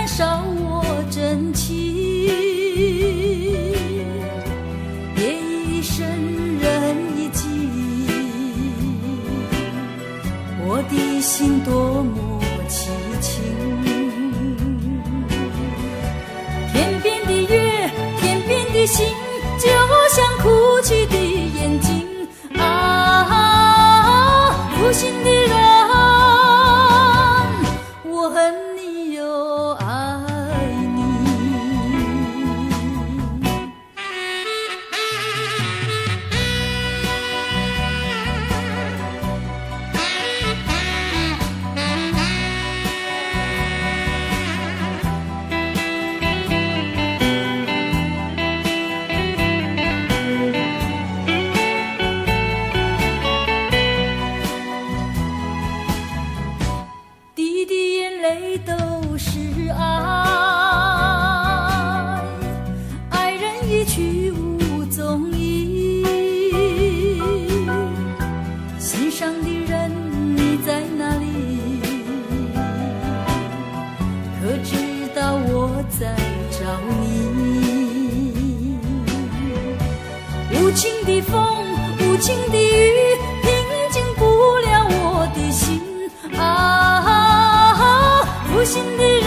燃燒我真情。夜已深，人已靜，我的心多麼淒情。天邊的月，天邊的星，就像哭泣的眼睛。啊，負心的人，我恨你又愛你。滴滴眼淚都是愛，愛人一去無蹤影。心上的人你在哪裡？可知道我在找你？無情的風，無情的雨，平靜不了我的心。啊，負心的人，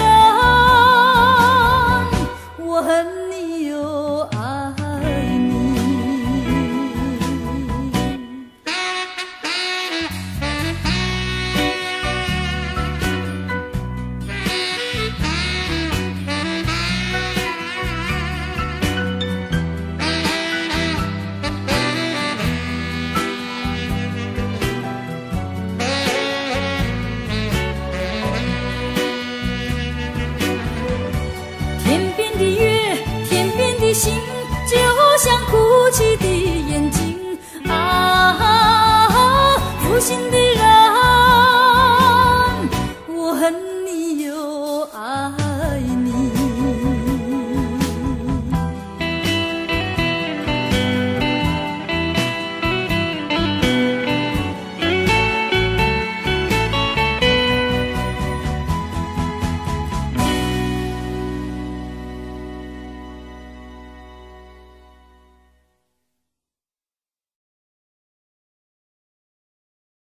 我恨你又愛你。天邊的月，天邊的星，就像哭泣的眼睛。啊，負心的